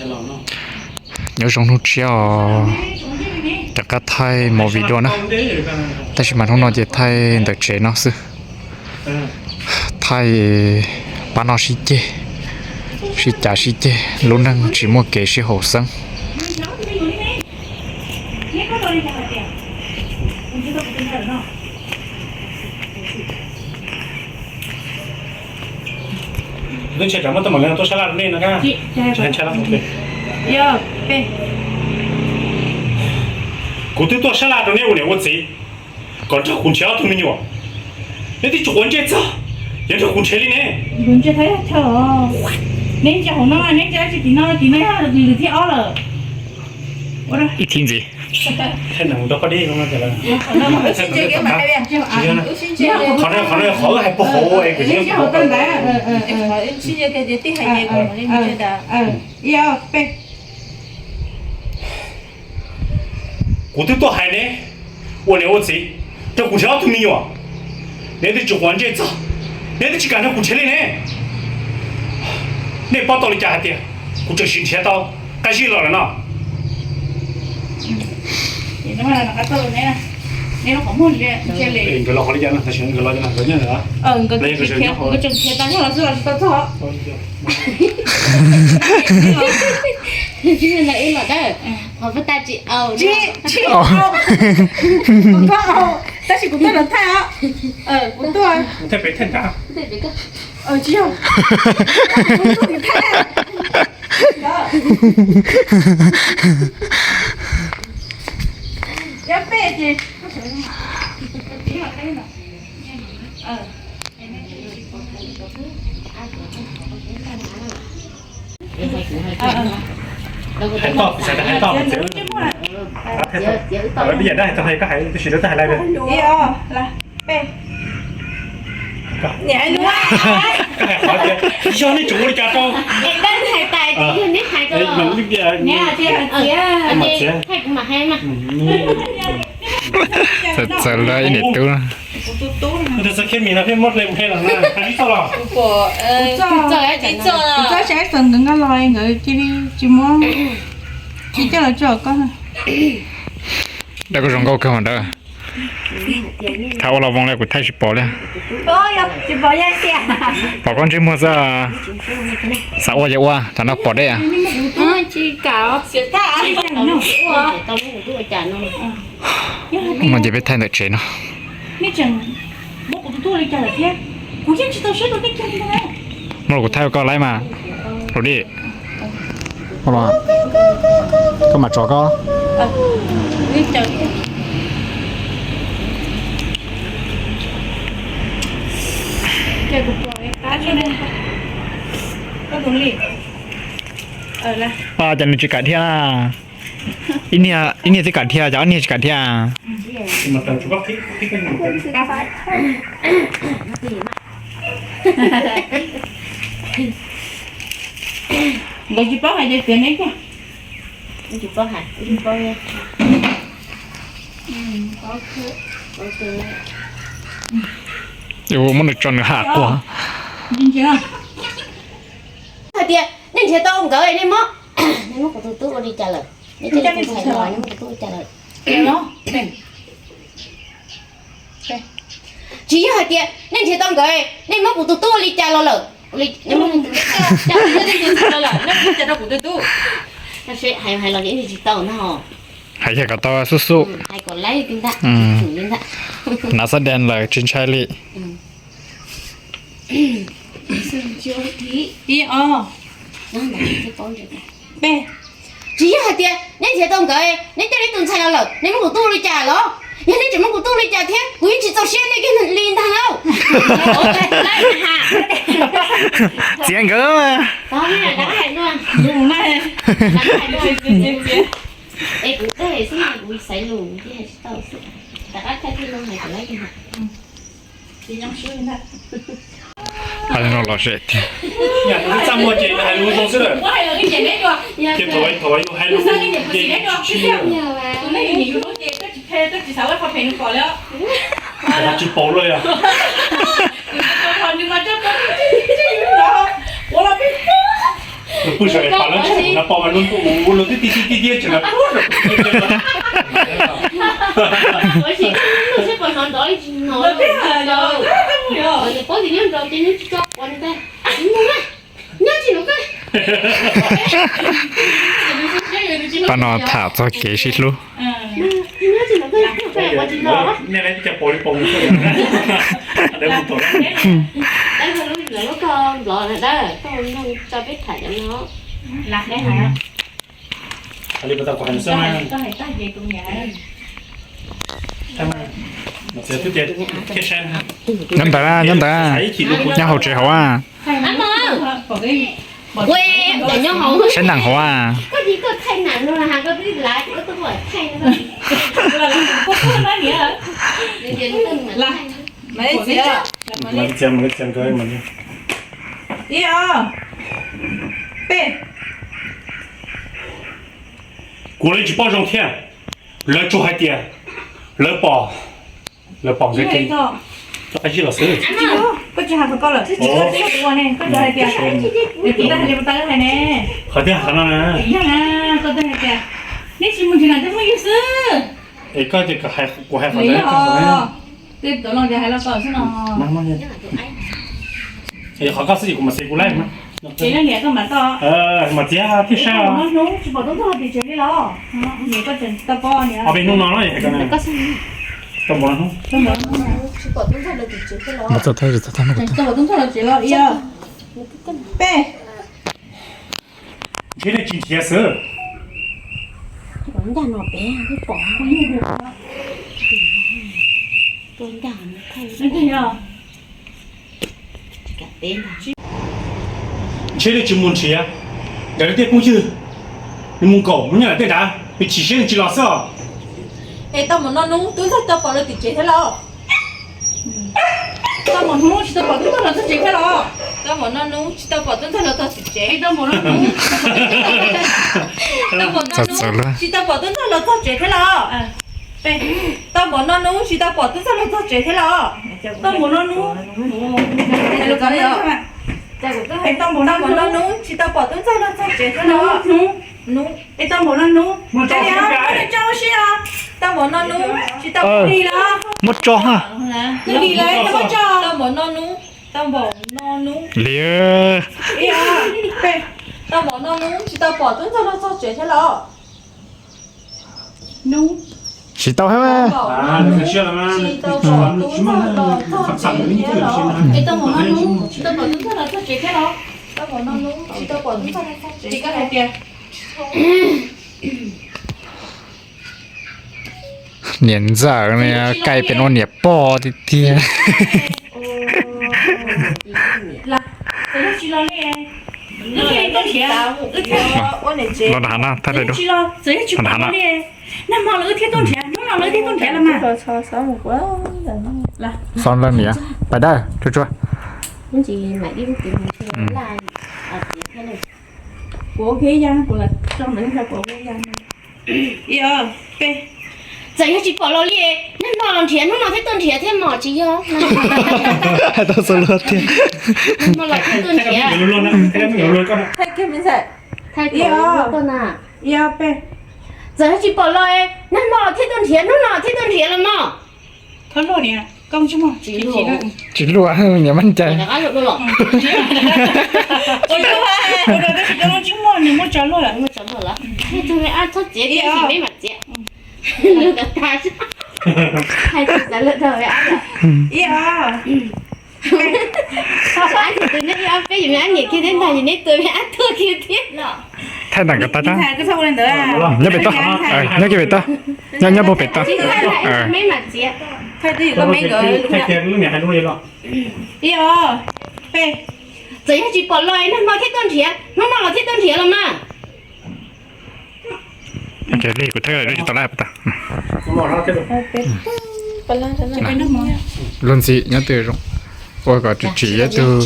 Nyob zoo hnub tshiab os, rov qab thaij movie dua na, tab sis mas hnub no ces thaij ntawm tsev no xwb. Thaij pab no sib ceg, sib cav sib ceg, lub neej tsis muaj kev sib haum xeeb. Twb ntshe cov muaj tuaj mam li tuaj sab laj rau nej no. Kuv twb tuaj sab laj rau nej ua niam ua txiv, kom nrog kuv nrhiav ob tug me nyuam. Neb twb tsis quav ntsej txog, yuav nrog kuv nrhiav li ne. Neb ntsia hauv no, neb ntsia tim no, tim no yog lwm thib ob lawm. Ib thib ntxiv. Qhov no qhov no qhov wb hais puag hauv es kuv tsis Kuv twb tuaj hais neb ua niam ua txiv rau kuv nrhiav ob tug me nyuam, neb twb tsis quav ntsej txog, neb twb tsis kam nrog kuv nrhiav li ne. Nej paub tau li cas hais tias kuv tseem sim nrhiav tau qab zib los lawm no? Nkawd los qhov li cas no, tam sim nkawd los, nkawd nyob ntawd. Nkawd tseem khiav tag nyob los xwb los tsis tau txog. Ib los dawb, qhov pab tas tsis au. Tsis, tsis au. Kuv tuaj, tab sis kuv tuaj los thaij os. Kuv tuaj. Thaij pem thaij nrad. Tsis yog. Kuv tuaj thaij. Yog peb ces Hais toj, kuv xav tias hais toj, txiav wb. Ib yam dab hais toj, koj hais, tab sis lawv twb hais laiv li. Ib, os, peb. Koj hais qhov tias yog nej tseem ua li cas rau. Txawm txawm lawv ib niam tub na. Txawm txawm lawv ib niam tub na. Txawm khiav mis no pheej muab hle mus hle los na, hais tsis txog los. Kuv txawj, kuv txawj saib txawm nkawd nkag los nkawd cia li tsis muab, tsis coj los tso koj. Dawb koj zoo nkauj kawg mas dawb. Thaij ua los voos li kuv thaij tsis pom li. Pom koj ntsej muag xwb. Xav ua ces ua, tam no pom deb. Hnub no ces peb thaij ntawm tsev no. Muab kuv thaij ua koj laib mas, Rau Dij. Koj mam tso koj. Cas nws tsis kam dhia? Ib niag, ib niag twb kam dhia, cas ob niag tsis kam dhia? Nkawd tsis paub hais tias txiav neb kiag. Muab nws tso nws ham quas. Hais tias nej nrhiav tau nkawd, nej muab, nej muab kuv tus tub ua li cas lawm? Nej coj nej tus ntxhais los, nej muab kuv tub ua li cas lawm? Tsis yog hais tias nej nrhiav tau nkawd, nej muab kuv tus tub ua li cas los lawm? Hais los tsis tau no. Hais yog kom tau xub xub. Hais kom laib li ntag. Nav xab dees lawm tsis ntshai li. Ib, os. Tsis yog hais tias neb nrhiav tau nkawd, neb coj neb tus ntxhais los lawm, neb muab kuv tub ua li cas los? Yog neb tseem muab kuv tub ua li cas thiab, kuv yeej tsis txaus siab nej kiag li ntag lauj. Txiav nkawd. Es kuv teb xwb, kuv xaiv lus tsis tau xwb. Rov qab thaij tib lub hais kom laib kiag. Hais no los zem tiag. Txaj muag ces hais lus zoo xwb lawm. Ces thaum thaum yus hais lus ces tsis tsis paus luaj li os. Pw saum pam lawv tseem na pom mas luag ntuj ua luag twb ti ti ti ti tseem na pub rau kuv. Ua si koj seb pom hnov nrov li tsis hnov. Niam pab tias nyob nrau ces nyob tsis tso quav ntag. Nyob tsis nov koj. Pab no tham txog kev sib hlub. Nyob tsis nov koj, koj ua tsis los. Lub koj nplov na dawb, koj tso peb tham cov no. Nyob ntawd, nyob ntawd, nyob hauv tsev hauv a. Saib nees hauv a. Kuv los tsis paub zoo thiab, lawv tsuas hais tias lawv pom, lawv pom nkawd ces qab zib los xwb. Koj tsis hais qhov ko lawm, koj tsis hais tias, koj tsis hais tias, qhov tiag qhov no na, koj twb hais tias neb tsis mus nrhiav nam tej phooj ywg xwb. Es koj tias kuv hais qhov ntawd, tej tau los hais los tau xwb no. Es qhov koj xwb ces kuv mam xav kuv laij. Ces leej niam koj mam tau. Mas txiv thiaj saib os. Hnub tsis pom tub ntxawg los tim tsev li los? Niam koj tseem tau pom niam. Ob peb hnub no los tau pom hnub. Tau pom tub ntxawg los tsev los. Peb. Ntshe nej tsis nrhiav xwb. Ncaj no pem twb pom. Ntshe nej tsis mus nrhiav nkawd tej phooj ywg, nws mus nkaum mus nyob nram tej nrad, nws chim siab nws tsis los xwb os. Es tau mus no hnub tub ntxawg tau pom lawv tim tsev thiab los? Tau mus hnub tsis tau pom tub ntxawg los txog tsev thiab los? Tau mus no hnub tsis tau pom tub ntxawg los txog tim tsev. Tau mus no hnub tsis tau pom tub ntxawg los txog tsev thiab los? Tau mus no hnub tsis tau pom tub ntxawg los txog tsev thiab los? Tau mus no hnub, tau mus no hnub tsis tau pom tub ntxawg los txog tsev thiab los? Hnub, hnub, es tau mus no hnub, tso ua si os. Tau mus no hnub tsis tau pom li los? Muab tso ha. Li lawm, tau muab tso. Tau mus no hnub, tau mus no hnub. Li. Tau mus no hnub tsis tau pom tub ntxawg los txog tsev thiab los? Hnub. Tsis tau hab. Tsis tau pom tub ntxawg los txog tsev thiab los? Es tau mus no hnub tsis tau pom tub ntxawg los txog tsev thiab los? Tau mus no hnub tsis tau pom tub ntxawg los txog tsev, koj hais tias. Niam ntxawm ne, kaij pem ua niam pog tiag tiag. Los nrad na, thaij daim duab. Nag hmo lawv wb thiaj tuaj nrhiav, hnub no lawv wb thiaj tuaj nrhiav los mas. Xov lawv niam, pais dawb tsuag tsuag. Kuv ua kiag ib yam, kuv lam tso ntawd kuv ua kiag ib yam. Ib, ob, peb. Txawm yog tsis pom los li, nag hmo los nrhiav, hnub no thiaj tuaj nrhiav thiab mog, tsis yog. Hais tau xav luag tiag. Nag hmo los thiaj tuaj nrhiav. Thaij kiag me ntxhais. Thaij kiag koj na. Ib, ob, peb. Txawm yog tsis pom los, nag hmo los thiaj tuaj nrhiav, hnub no thiaj tuaj nrhiav los mog. Tsis luag, niam maj cai. Ib, ob. Thaij ntawm ko tag, nyob pem toj, nyob kiag pem toj, nyob nyob puag pem toj. Ib, ob, peb. Txawm yog tsis pom los nag hmo thiaj tuaj nrhiav, hnub no los thiaj tuaj nrhiav los mas. Kuv thaij lub tsis tau laj pas tas. Luag ntxhi nyob twg zoo, ua kom tsim tsim ib tug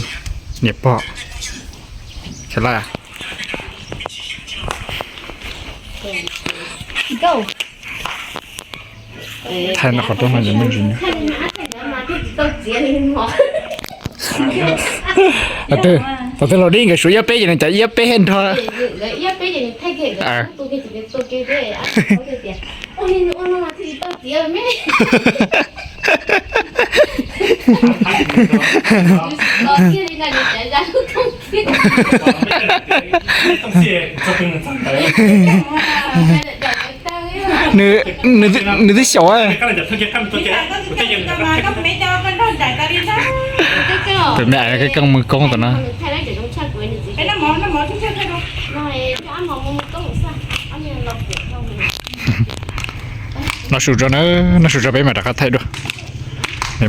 niam pog. Khev laj. Thaij no qhov rooj no ces muaj ntsis. Twb, Thaum twg los dib nkawd suav iab peb ces nws cas iab peb thiab nrog. Nws, nws twb xyaum. Tus me ais koj koj mus koob tom no. Noj su tso na, noj su tso peb mam rov qab thaij dua.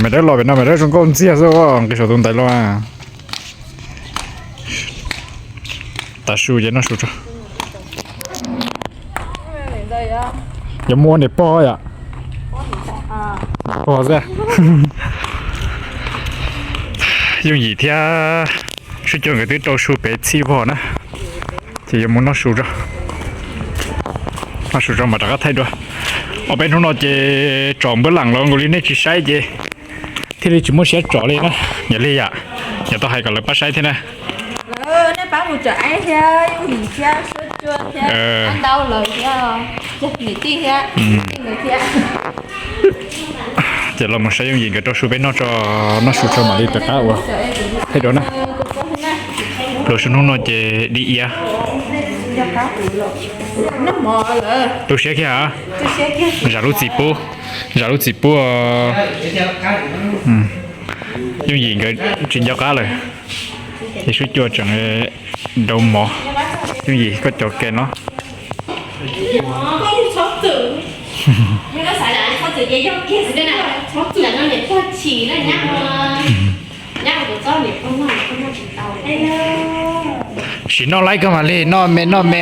Mas dawb los pem no mas dawb zoo nkauj ntxiag xwb, nqis saum tus ntaiv los. Tav su ces noj su tso. Yuav mus ua niam pog yom? Pog xwb. Yooj Yim thiab Suab Cua nkawd twb rau su pem txhij vog na, ces yuav mus noj su tso. Noj su tso mas rov qab thaij dua. Ob peb hnub no ces tsom npwb lam los nkaus li, nej tsis saib ces thiaj li tsis muaj siab tsom li na. Yog li yam, yog tau hais kom lawv pab saib thiab na. Nej pab mus tsom aib thiab Yooj Yim thiab Suab Cua thiab, ntau lawm thiab, niam tij thiab, tij nkawd thiab. Ces los mus saib Yooj Yim nkawd rau su peb noj tso, noj su tso mam li rov qab ua thaij dua na. Pluas su hnub no ces di iav. Tu siab kiag a. Zam lub txim pub, zam lub txim pub. Yooj Yim nkawd tsis nco qab lawm, es Suab Cua tseem dau mov. Yooj Yim koj cov ke no. Sim noj laib koj mam li noj me noj me.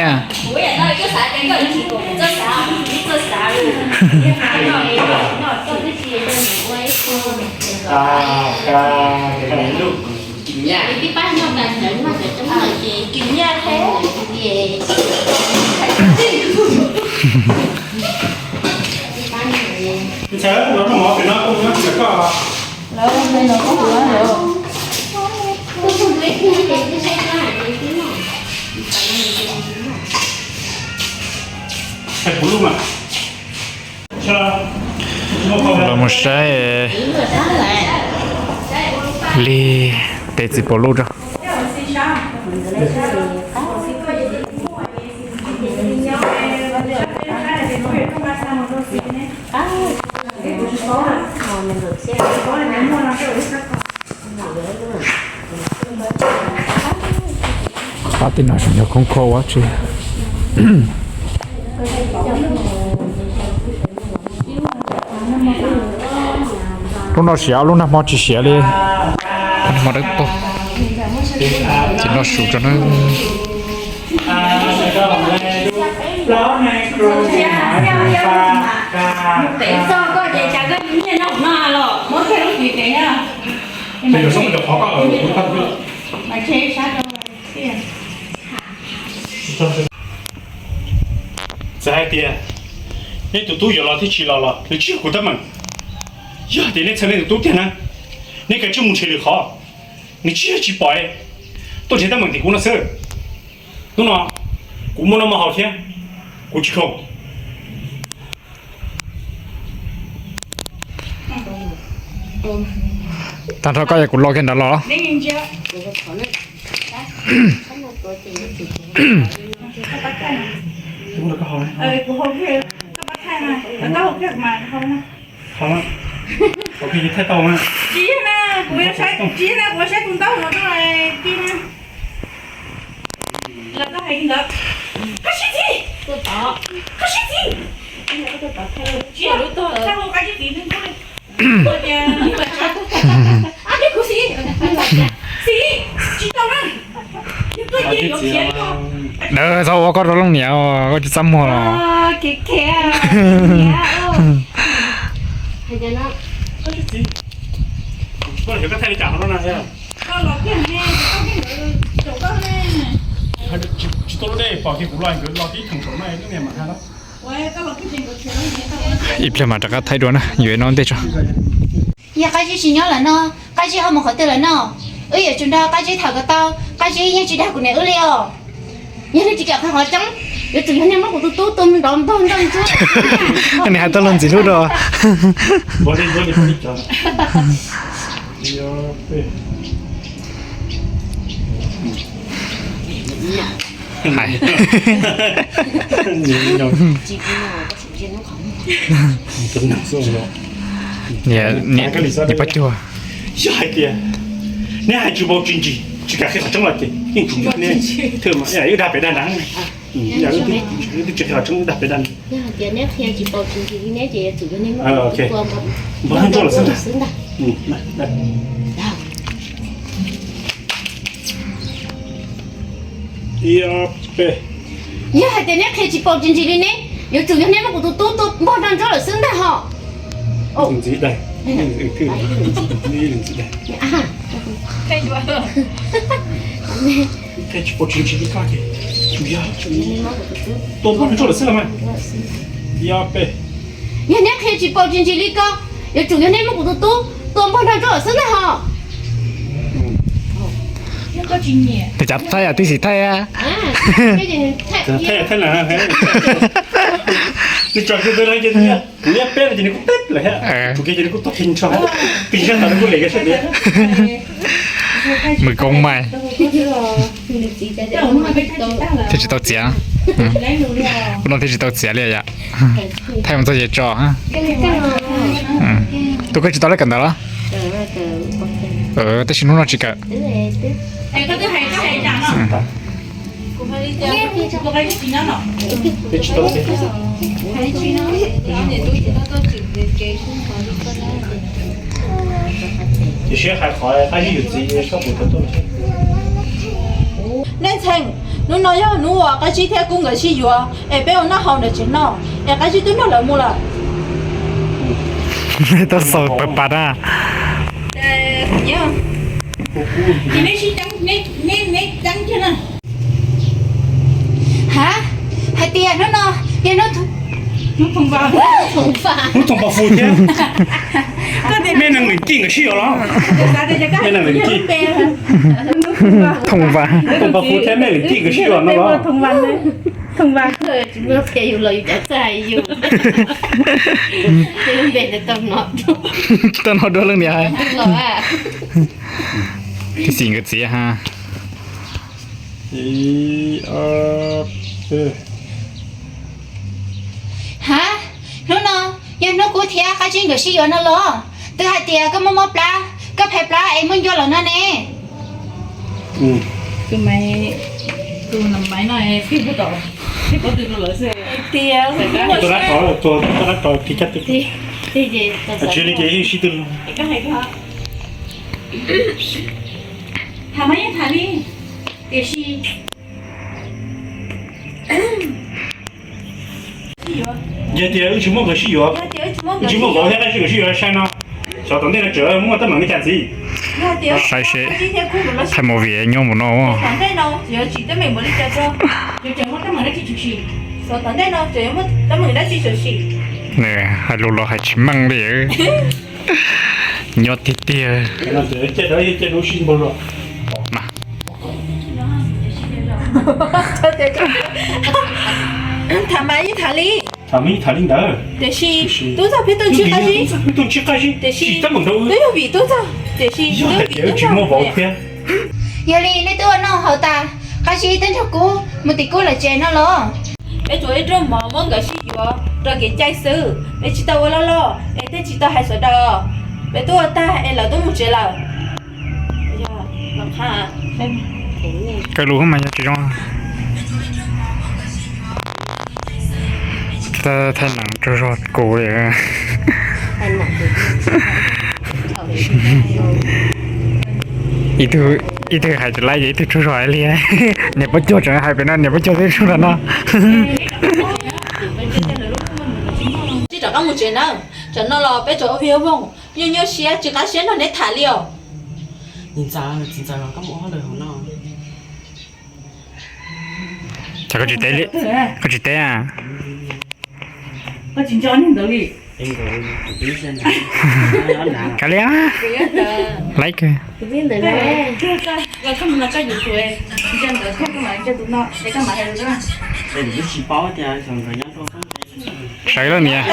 Los mus saib li, tes txiv paus lub rau. Qab tim no tseem yog khoob kho ua tsi. Lub no siav, lub nag hmo tsis siav li. Nag hmo dawb paug. Ces noj su tso na. Txawm hais tias nej tus tub yuav los thiab tsis los los nws tsis yog kuv teeb meem. Yog tias nej txhawj nej tus tub tiag na, nej kav tsij mus nrhiav lwm qhov. Nws tsis yog tsis pom, tuaj nrhiav teeb meem tim kuv no xwb. Hnub no kuv muaj noj muaj haus thiab, kuv tsis khoom. Tag nrho koj yog kuv los kiag nrad los. Tsis yog na, kuv saib tus ntaub no rau ti na. Los koj hais li ntawd. Koj sib txig, koj sib txig. Tsis yog, koj sib txig, kuv tias, kuv xib, xib, tsis tau na. Yog koj ces yuav khiav li ko. Txhob ua koj rau leej niam, koj tsis txaj muag los. Tsis tau lub dej pom kiag kuv los nkawd los tib theem saum no leej niam mam hais los. Ib pliag mas rov qab thaij dua na, yuav ib hnub ntej tso. Yog Qab Zib tsis nyob lawm no, Qab Zib ho mus qhov twg lawm no? Wb yuav tsum nrog Qab Zib tham kom tau, Qab Zib yeej tsis dag kuv niam wb li os. Yog nej tsis kam qhia qhov tseeb, yuav tsum yog nej muab kuv tus tub tua nrov npog nroj ntsuab. Nws hais tau luag ntxim hlub rau. Hais. Niam, niam pab cuag. Yog hais tias neb hais tsis paub tsis ntsis, tsis kam qhia qhov tseeb los ces yeej tsum neb, thwj mas ib dag pem dag nrad. Yog wb twb tsis qhia qhov tseeb, ib dag pem dag. Npog nroj lawm xwb ntag. Ib, ob, peb. Yog hais tias neb qhia tsis paub tsis ntsis li ne, yuav tsum yog neb muab kuv tus tub tua npog nroj ntsuab lawm xwb ntag hos. Ntxiv dais, ntxiv dais. Qhia tsis paub tsis ntsis li koj ces tsum yog tua npog nroj ntsuab lawm xwb los mas. Ib, ob, peb. Yog neb qhia tsis paub tsis ntsis li ko, yuav tsum yog neb muab kuv tus tub tua npog nroj ntsuab lawm xwb ntag hos. Tus cav thaij, tib xis thaij. Thaij, thaij na. Nws tso kiag tus no ces nws, kuv ib peb no ces nws kuj teb lawm thiab. Kuv kiag ces nws kuj tuag kiag nrho. Pis zaj ntawd nws kuj lem kiag sab tid. Mws koob mais. Thiaj tsis tau txiav. Ua no thiaj tsis tau txiav li yom. Thaij mus txog ces tso. Tus koj tsis tau lab kawm ntawv los? Tab sis hnub no tsis kawm. Tiam sis hais qhov Qab Zib yus txiv sab puv tau tuaj. Nej ntxhee, hnub no yog hnub uas Qab Zib thiab Kub nkawd sib yuav es peb ua noj haus ntawm tsev no, es Qab Zib twb nrog lawv mus lawm. Tau xaus pab pab na. Ha, hais tias hnub no yog hnub thoom pas fu thiab. Mej neeg lwm tij nkawd sib yuav los? Mej neeg lwm tij. Thoom pas, thoom pas fu thiab mej lwm tij nkawd sib yuav no los? Tsis muaj qhia yus los yus cov txawj hais yus. Tej lub npe ntawd tau hnov, tsis tau hnov dua leej niam hais. Tib xis nkawd txiv ha. Ha, hnub no yog hnub Kub thiab Qab Zib nkawd sib yuav no los? Twb hais tias koj muaj mob plab, koj phais plab es muab ncua los no ne. Tus Maiv, tus Maiv no, tsis li ces sib tw. Tham mas yeej tham li, tiam sis yog tias wb tsis muab nkawd sib yuav, wb tsis muab nkawd thiab Qab Zib nkawd sib yuav sai no, xyov tom ntej no tseem muaj teeb meem li cas ntxiv. Saib seb, thaij movie nyob mus no. Nws hais lus los hais tsis meej li. Nyob tiag tiag. Tham mas yeej tham li, tham mas yeej tham li ntawd. Tiam sis tub ntxawg peb tuaj ntsib Qab Zib, peb tuaj ntsib Qab Zib, tiam sis teeb meem rau wb, twb yog vim tub ntxawg, tiam sis yog hais tias wb tsis muaj vauv thiab. Yog li nej twb ua noj haus tas, Qab Zib twb nrog Kub mus tim Kub lawv tsev no los? Peb tsuas ib rooj mov muab nkawd sib yuav rau kev cai xwb, peb tsis tau ua loj loj es thiaj tsis tau hais sawv daws. Peb twb ua tag es lawv twb mus tsev lawm. Kawg lus mas yog tsis zoo. Thaij neem tsaug zog kuv li. Ib tug, ib tug hais tsis laib ces ib tug tsaug zog li. Niam Pab Cuag tseem hais pem no, niam Pab Cuag twb tsaug zog no. Tsis rov qab mus tsev na, tsam no los peb tseem ua vig ua voog, nyuaj nyuaj siab tsis qab siab nrog neb tham li os. Ces koj tsis teb li, koj tsis teb a? Koj tsis nco ntawd li. Kav liam, laib kawg. Sawv lawm niam.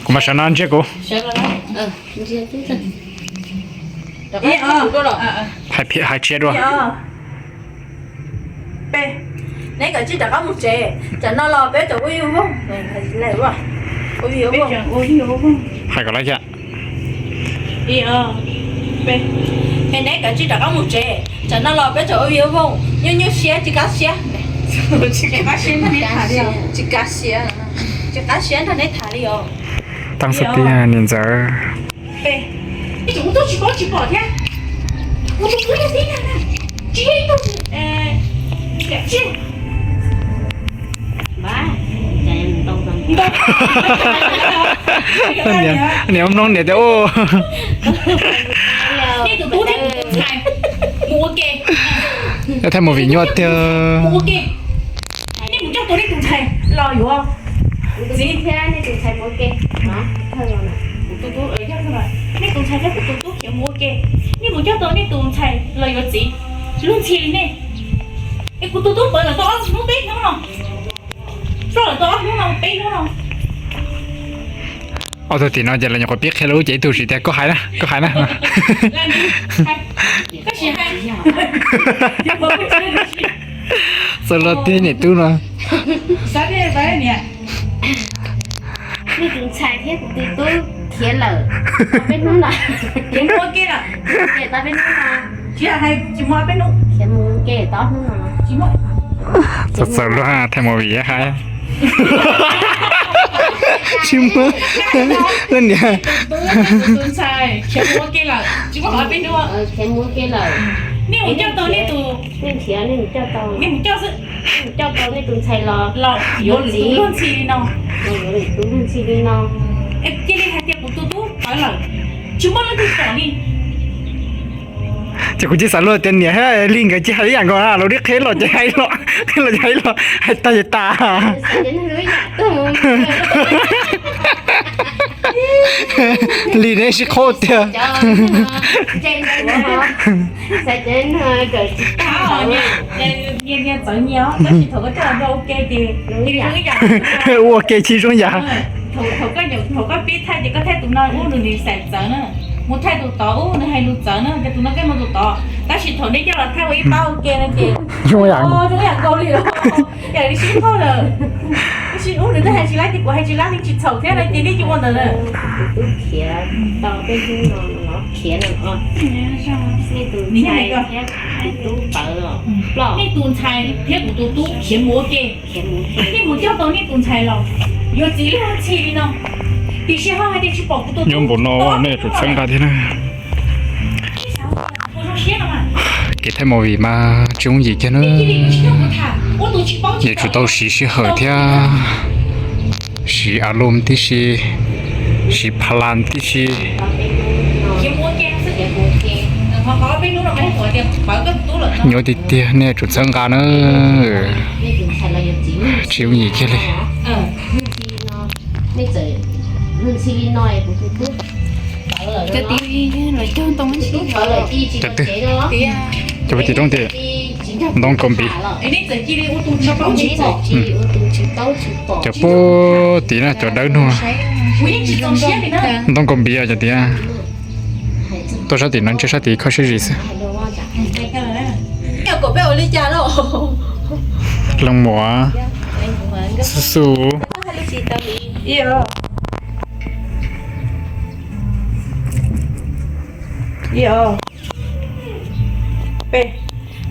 Kuv mas sawv no ntsia kuv. Hais tshiab dua. Neb kav tsij rov qab mus tsev, tsam no los peb tseem ua vij ua voog. Hais kom lawv thiab. Es neb kav tsij rov qab mus tsev, tsam no los peb tseem ua vij ua voog, nyuaj nyuaj siab tsis kav siab. Tsis kav siab, tsis kav siab nrog neb tham li os. Taab xwb tiag niam ntxawm. Tsis paub tsis pom thiab. Ua tus tub yog tib neeg na, tsis yog ib tug yam tsiaj. Niam mloog niam tias, nej tus tub thiab tus ntxhais mus ua ke. Thaij movie nyuaj tiag. Mus ua ke. Nej mus coj tau nej tus ntxhais los yuav txiv thiab nej tus ntxhais mus ua ke. Nej tus ntxhais thiab kuv tus tub khiav mus ua ke. Nej mus coj tau nej tus ntxhais los yuav txiv, luag ntxhi li nej. Es kuv tus tub pawv lawm tau ob hnub peb hnub no. Soj lawm tau ob hnub no peb hnub no. Ob tug tim no ces lawv nyuam qhuav pib qhia lawv lub cev ib tug siv tias koj hais na, koj hais na. Txawm los tiag niam tub no. Nej tus ntxhais thiab kuv tus tub khiav lawm tau peb hnub no. Khiav mus ua ke lawm. Khiav tau peb hnub no. Khiav mus ua ke tau ob hnub no. Txawm txawm luag thaij movie hais. Tsis muaj leej niam. Khiav mus ua ke lawm. Nej mus coj tau nej tus, nej mus coj xwb. Coj tau nej tus ntxhais los yuav txiv, luag ntxhi li no. Yuav tus luag ntxhi li no. Cia li hais tias kuv tus tub pawv lawm, tsis muaj leej twg pom li. Ces kuv tsis xav luag tias niam thiab li nkawd tsis hais ib yam nkaus na, lawv dib qhia los ces hais los, qhia los ces hais los, hais tag ces tas. Li neb sib qhaub tiag. Ua ke tsis zoo yam. Thaum koj nyuam qhuav koj pib thaij ces koj thaij tus no ub nws nim xaim txawv na, mus thaij tus tod ub nws hais lus txawv na, ces tus no koj muaj tus tod. Tab sis thaum nej coj los thaij ua ib pab ua ke no ces zoo yam, zoo yam nkaus li los. Yam li sib qhov lawm, sib ub nws twb hais tsis lab ces kuv hais tsis lab li tsis txhaum thiab no ces nej cia ua ntawd na. Kuv tub khiav tau peb hnub no, khiav no. Nej tus ntxhais thiab kuv tus tub khiav mus ua ke. Nej mus coj tau nej tus ntxhais los yuav txiv luag ntxhi li no. Tiam sis ho hais tias tsis pom kuv tus tub. Nyob npaum no nej yuav tsum txhawb nqa thiab na. Kev thaij movie mas tsis yooj yim kiag na. Yuav tsum tau siv sij hawm thiab siv a lom tib si, siv pha las tib si. Nyuaj tiag tiag nej yuav tsum txhawb nqa na. Tsis yooj yim kiag li. Cov twg? Cov puag tim roob tias ntoo kaus npiv. Cov puag tim na cov dawb nug. Ntoo kaus npiv cov tias. Tuaj sab tim no ntshe sab tim kho siab zim xwb. Leej muam xub xub.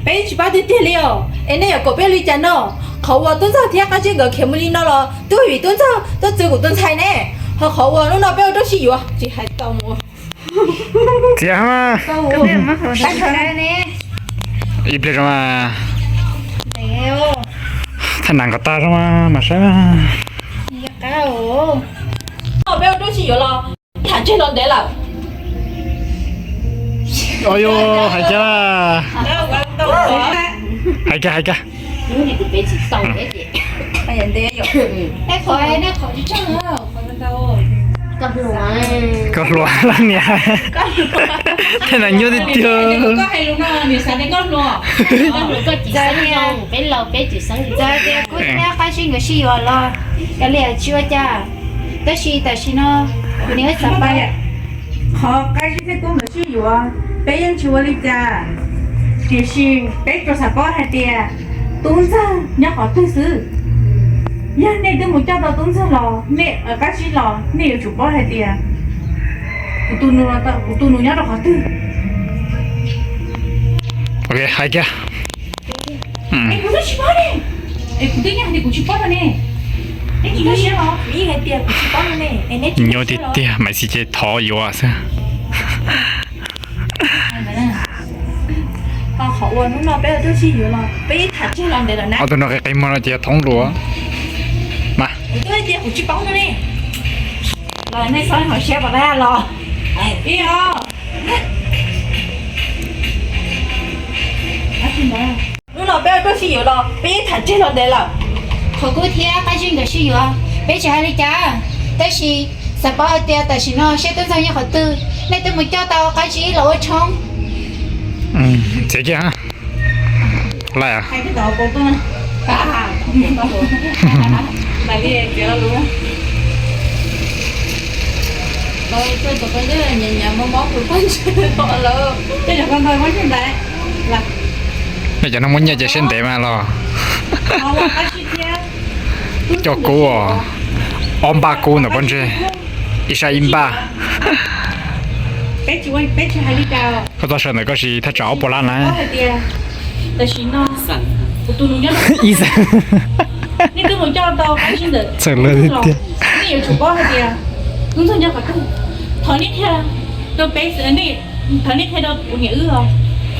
Peb tsis pab tiag tiag li os, es nej yuav kom peb ua li cas no? Qhov uas tub ntxawg thiab qab zib nkawd khiav mus li no los twb vim tub ntxawg tuaj txwv kuv tus ntxhais ne, ho qhov uas hnub no peb ua rau sib yuav tsis hais tau mus. Txiav mas. Ib pliag zoo mas. Thaj nas nqos tag zoo mas, mas saib mas. Peb ua rau sib yuav los tham tseg los ntev lawm. Ua yuav hais kiag, hais kiag, hais kiag. Hnub nim tus pem tsis tau ces. Koj hluas, koj hluas lawm niam. Tej no nyuaj tiag tiag. Koj hluas, koj tsis xeeb zoo, peb laus peb tsis xeeb. Txawm tias kuv thiab Qab Zib nkawd sib yuav los kav liam tsis ua cas, tab sis tam sim no kuv nim xav paub. Qhov Qab Zib thiab kuv nkawd sib yuav peb yeej tsis ua li cas, tiam sis peb tsuas xav paub hais tias Tub Ntxawg nyob qhov twg xwb. Yog nej twb mus coj tau Tub Ntxawg los, nej, Qab Zib los, nej yuav tsum paub hais tias kuv tus nus, kuv tus nus nyob rau qhov twg. Ok, hais kiag. Es kuv twb tsis paub ne. Es kuv twb yeej hais tias kuv tsis paub no ne. Neb tsis tau siab los? Yeej hais tias kuv tsis paub no ne. Nyuaj tiag tiag, Maiv Xis ces thov yuav xwb. Qhov uas hnub no peb ua tuaj sib yuav los peb tham tseg los ntev lawm na. Ob tug no qi qi muag no ces thoob lus mas. Kuv twb hais tias kuv tsis paub no ne. Los nej txhob hauv siab pas tab los. Ib os. Hnub no peb ua tuaj sib yuav los peb yeej tham tseg los ntev lawm. Qhov kuv thiab Qab Zib nkawd sib yuav peb tsis hais li cas, tab sis xav paub hais tias tam sim no seb Tub Ntxawg nyob qhov twg, nej twb mus coj tau Qab Zib los ua tshoob. Txiav kiag. Laj, nej cov no muaj nyiaj ces siab ntev mas los. Coj kub, ob npaj kub ntawm pob ntseg, ib sab ib npaj. Koj txoj saw ntawm koj siv thaj tsam ob puas lab na. Ib xeem. Txawm lawv tiag.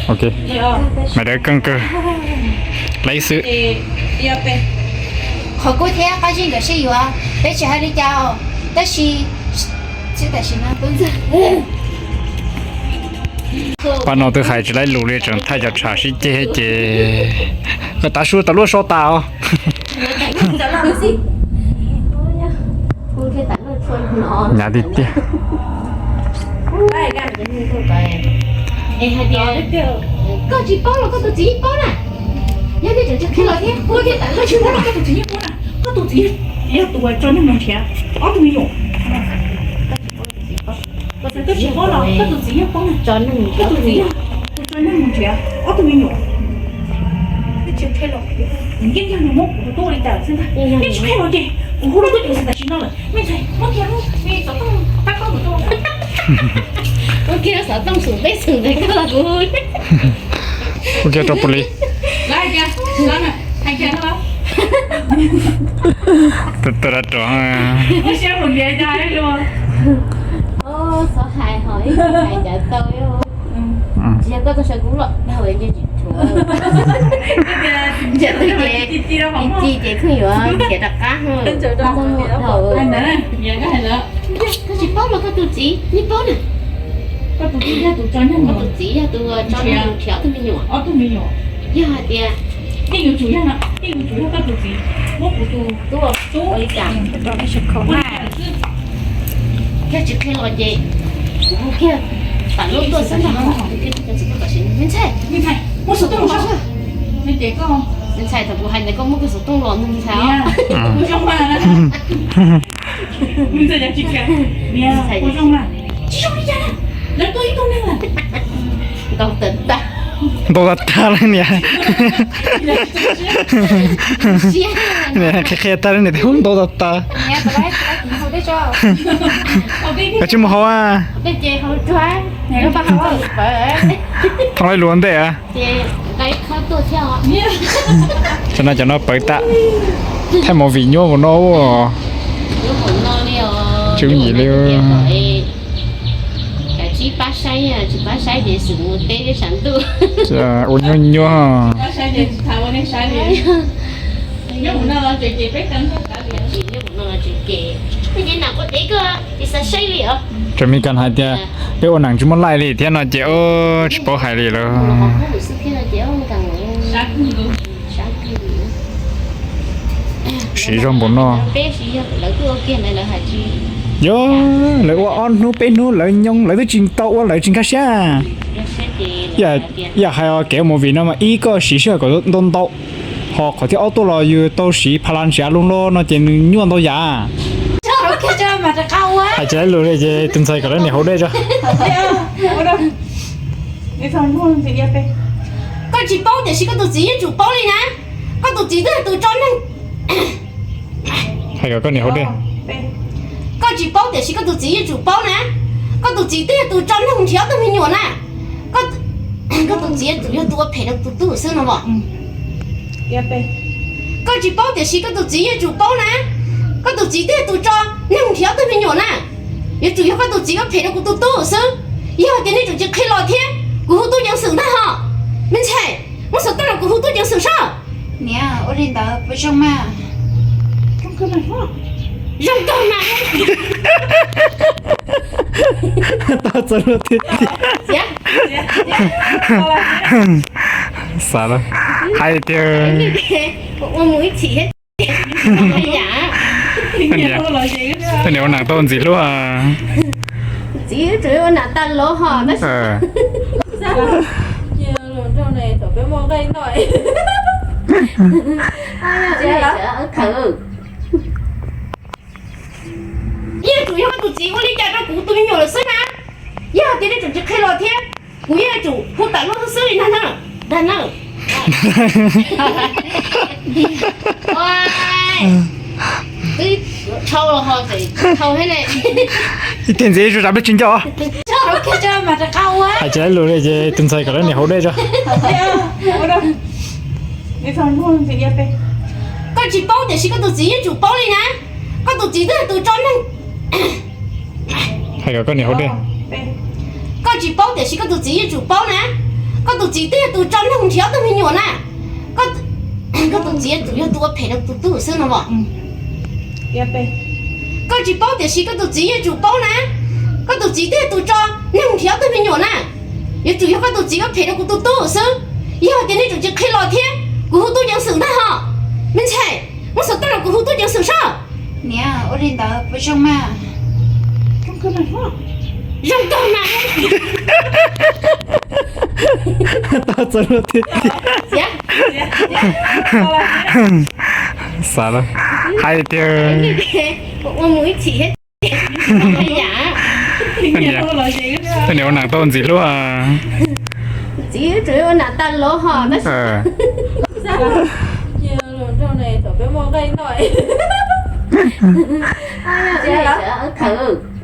Ok, mas dawb keej kawg. Lab xwb. Qhov kuv thiab Qab Zib nkawd sib yuav peb tsis hais li cas os, tab sis pab no twb hais tsis laib lus li, tseem thaij cov tshav sib ceg ces. Lawv tav su tas luaj so tas os. Hnyav tiag tiag. Koj tsis paub los koj tus txiv yeej paub na. Yog koj tseem tsis qhia los thiab, koj tsis paub los koj tus txiv yeej paub na. Koj tus txiv yog tus uas tso neeg mus nrhiav ob tug me nyuam. Koj tsis paub los koj tus txiv yeej paub na. Koj tus txiv yog tus tso neeg mus nrhiav ob tug me nyuam. Nkeeb yog nws muab kuv tus tub ua li cas xwb ntag. Nej tsis qhia los ces kuv hu rau koj tus txiv tam sim no lawm. Me ntxhais, muab kiag lub, me xov tooj, tab koj tus tub. Muab kiag lub xov tooj xum peb xum ntawd koj los kuv. Muab kiag rau pus lis. Hais kiag, hais kiag no. Tus tus da rov. Xyov hais ho ib hais cav tau. Tsis yog koj txoj saw kub los dhau nce tsis tshuav. Ntshe twg ces, ci ces kheej yuav khiav rov qab. Koj tsis paub los koj tus txiv yeej paub na. Koj tus txiv yog tus tso neeg nrhiav ob tug me nyuam. Yog hais tias, yeej yuav tsum yog, yeej yuav tsum yog koj tus txiv muab kuv tus tub ua li cas. Yog tsis qhia los ces kuv hu kiag pam lub tuaj xwb ntag. Me ntxhais, me ntxhais, muab xov tooj los. Me ntxhais, thaum kuv hais ntawd koj muab kuv xov tooj los me ntxhais os. Kuv zoo mas. Me ntxhais, kuv zoo mas. Tsis zoo li cas na. Lawv tua ib tug neeg lawm. Ntau tag tag. Ntau tag tag lawm niam. Niam qhia qhia tag lawm niam tias ntau tag tag. Koj tsis mus hauv a. Thov laib lus ua ntej a. Cov no cov no pawv tas. Thaij movie nyuaj npaum no. Tswv yim li. Kav tsij pab saib, tsis pab saib ces xwm mus teb thiab tshav ntuj. Ua nyuaj nyuaj. Tseem Mes Kas hais tias peb ua neeg tsis muaj laij li thiab no ces tsis paub hais li lawm. Siv zog npaum no. Yog, lawv ua ob hnub peb hnub lawv nyoo lawv twb tsis tau ua lawv tsis nkag siab. Yam hais kev ua movie no mas ib koj siv sij hawm kom ntau ntau, ho qhov thib ob tuaj los yus tau siv pha la siv a lub loj no ces nws nyuaj ntau yam. Hais tsis lus li ces tus ntxhais kom lawv niam haus dej tso. Koj tsis paub tiam sis koj tus txiv yeej tsum paub li na. Koj tus txiv twb yog tus tso neeg. Hais kom koj niam haus dej. Koj tsis paub tiam sis koj tus txiv yeej tsum paub na. Koj tus txiv twb yog tus tso neeg nrhiav ob tug me nyuam na. Koj tus txiv yuav tsum ua phem rau tus tub xwb no as. Koj tsis paub tiam sis koj tus txiv yeej tsum paub na. Koj tus txiv twb yog tus tso neeg nrhiav ob tug me nyuam na. Yuav tsum yog koj tus txiv ua phem rau kuv tus tub xwb. Yog tias nej tseem tsis qhia los thiab kuv hu tub ceev xwm ntag ho. Me ntxhais, muab xov tooj los kuv hu tub ceev xwm soj. Niam, ua li ntawd puas zoo mas? Zoo kawg mas. Xav hais tiag. Niam ua nas tau ntxim hlub. Txiv ua nas tag los ho. Yeej tsum yog koj tus txiv ua li cas rau kuv tus me nyuam lawm xwb na. Yog tias nej tseem tsis qhia los thiab, kuv yeej tsum hu tawm luag xwb li ntag na. Dag na. Twb dhau los ho tseem dhau thiab ne. Ib teg ntxiv zuj zam peb tsis nco. Hais tsis lus li ces tus ntxhais kom lawv niam haus dej tso. Koj tsis paub tiam sis koj tus txiv yeej tsum paub li na. Koj tus txiv twb yog tus tso neeg. Hais kom koj niam haus dej. Koj tsis paub tiam sis koj tus txiv yeej tsum paub na. Koj tus txiv twb yog tus tso neeg nrhiav ob tug me nyuam na. Koj tus txiv yuav tsum yog tus ua phem rau tus tub xwb no as. Koj tsis paub tiam sis koj tus txiv yeej tsum paub na. Koj tus txiv twb yog tus tso neeg nrhiav ob tug me nyuam na. Yuav tsum yog koj tus txiv ua phem rau kuv tus tub xwb. Yog tias nej tseem tsis qhia los thiab, kuv hu tub ceev xwm ntag ho. Me ntxhais, muab xov tooj los kuv hu tub ceev xwm soj. Niam, ua li ntawd puas zoo mas? Zoo kawg mas. Tau txog lub tiag. Xav hais tiag. Ua mus ib chim thiab. Niam ua nas tau ntxim hlub. Txiv tseem ua nas tag los ho. Thawv.